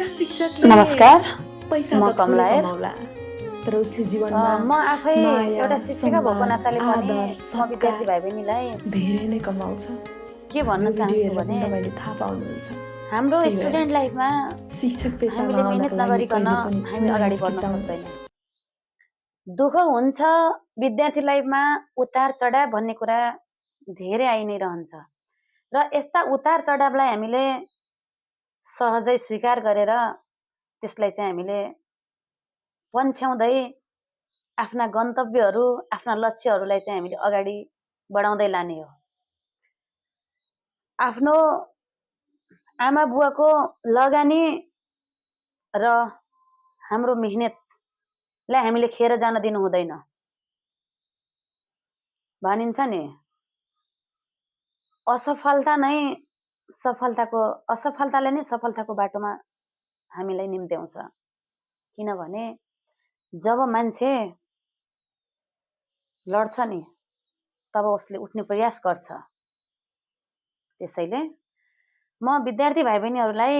एउटा शिक्षकले नमस्कार, पैसा म त थोरै कमला एर। कमाउला तर उसले जीवनमा म आफै माया, एउटा शिक्षिका भएको सम्मान, नाताले पनि आदर, म विद्यार्थी सत्कार भाइ बहिनीलाई धेरै नै कमाउँछ। के भन्न यो भिडियो चाहन्छु हेरेर भने पनि तपाईँले थाहा पाउनुहुन्छ। हाम्रो त्यही भएर स्टुडेन्ट लाइफमा शिक्षक पेसामा हामीले आउनको मेहनत लागि नगरिकन कहिले पनि हामी अगाडि बढ्न नहिचकिचाउनुहोस्। सक्दैनौँ। दुःख हुन्छ विद्यार्थी लाइफमा, उतार चढाव भन्ने कुरा धेरै आइ नै रहन्छ र यस्ता उतार चढावलाई हामीले सहजै स्वीकार गरेर त्यसलाई चाहिँ हामीले पन्छ्याउँदै आफ्ना गन्तव्यहरू, आफ्ना लक्ष्यहरूलाई चाहिँ हामीले अगाडि बढाउँदै लाने हो। आफ्नो आमा बुवाको लगानी र हाम्रो मेहनतलाई हामीले खेर जान दिनु हुँदैन। भनिन्छ नि असफलताले नै सफलताको बाटोमा हामीलाई निम्त्याउँछ। किनभने जब मान्छे लड्छ नि तब उसले उठ्ने प्रयास गर्छ। त्यसैले म विद्यार्थी भाइ बहिनीहरूलाई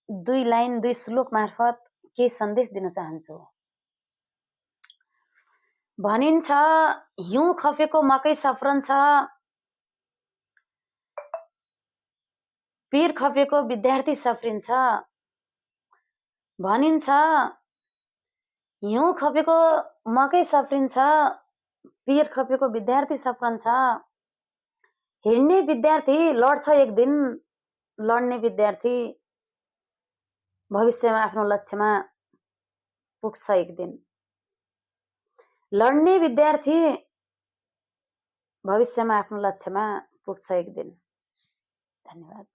दुई लाइन, दुई श्लोक मार्फत केही सन्देश दिन चाहन्छु। भनिन्छ हिउँ खपेको मकै सफ्रन्छ, पीर खपेको विद्यार्थी सफ्रिन्छ। भनिन्छ हिउँ खपेको मकै सफ्रिन्छ, पीर खपेको विद्यार्थी सफ्रन्छ। हिँड्ने विद्यार्थी लड्छ एक दिन, लड्ने विद्यार्थी भविष्यमा आफ्नो लक्ष्यमा पुग्छ एक दिन। लड्ने विद्यार्थी भविष्यमा आफ्नो लक्ष्यमा पुग्छ एक दिन। धन्यवाद।